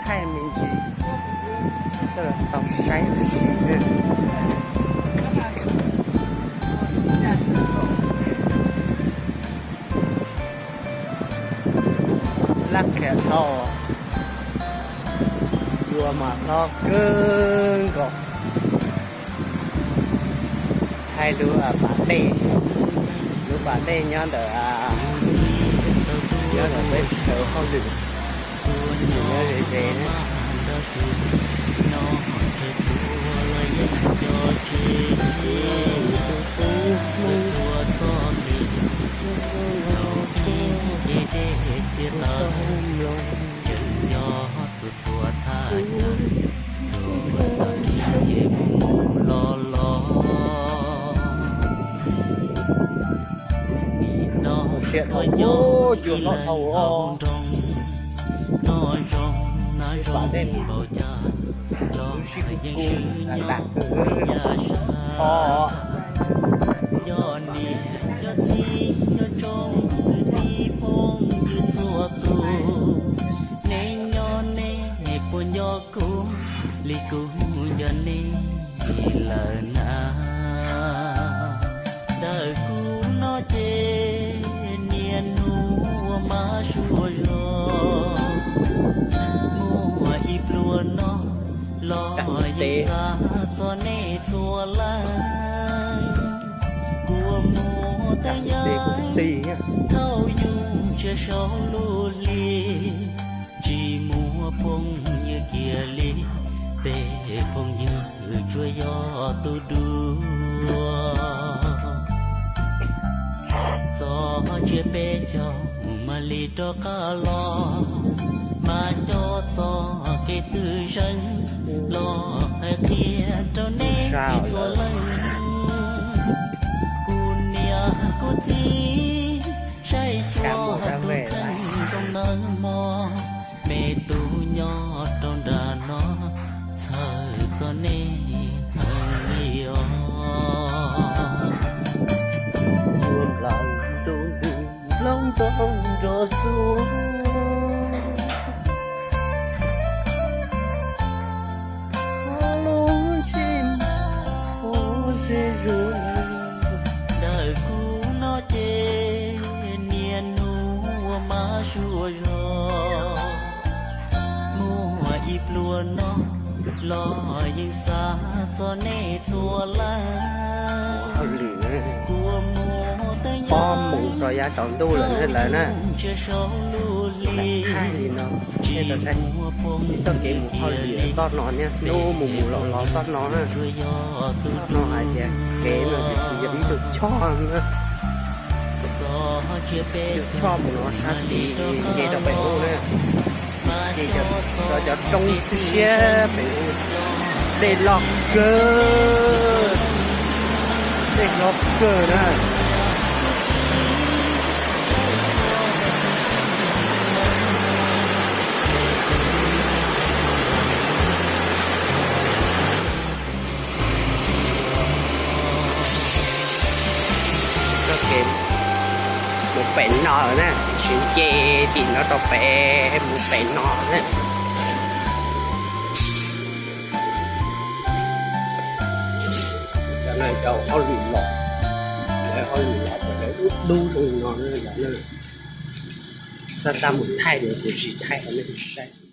Thaij me ntsis, tau saib ua si na. Laj khiav dhau, dua mas hlob kawg nkaus. Thaij lub pas dej, lub pas dej nyob ntawm, nyob ntawm peb sawv hauj lwm, nyob ze ze na. Siab dhau, cua loj dhau os. Lub pas dej no lub sib kub kub xav lam kawg os. Neb nyob neb puas nco kuv li kuv nco neb lawm na? Ntawm kuv no ces niaj hnub ua mas suav zog, muaj ib pluag no los yeej xav txog nej txhua leej. Kua muag teeb yeeb thaum yus ntsiag saum lub hli, tsis muaj phooj ywg kiag li, tej phooj ywg tsuas yog tus dua. Txog tsiab peb caug mam li rov qab los, mas coj txoj kev twg zeeg los hais qhia rau neb txhua leej. Kuv niam kuv txiv saib xyuas tus kheej zoo nawb mog, me tub nyob rau nram no txhawj txog nej heev li os. Nplog nto nrov xuav, qhov lub ntsej muag ze zuag. Ntawm kuv no ces niaj hnub ua mas suav zog, muaj ib pluag no los yeej xav txog nej txhua leej. Pob mus rau yav tsaus ntuj lawm na lawv na. Thaij li no, txoj kev mus hauj lwm txoj no niaj hnub mus mus los los txoj no na. Txoj no hais tias kev no tsis yog ib tug choj na. Tus choj mus no sab tid nce rau pem ub na. Ces cov, cov roob siab pem ub, dej loj kawg, dej hlob kawg na. Txoj kev mus pem no na, tsis nce tim no rau pem, mus pem no na. Cov no cov hauj lwm los, lawv hauj lwm los ces lawv dub dub zoo li no na. Txaj tag mus thaij los kuv tsis thaij rau nej saib.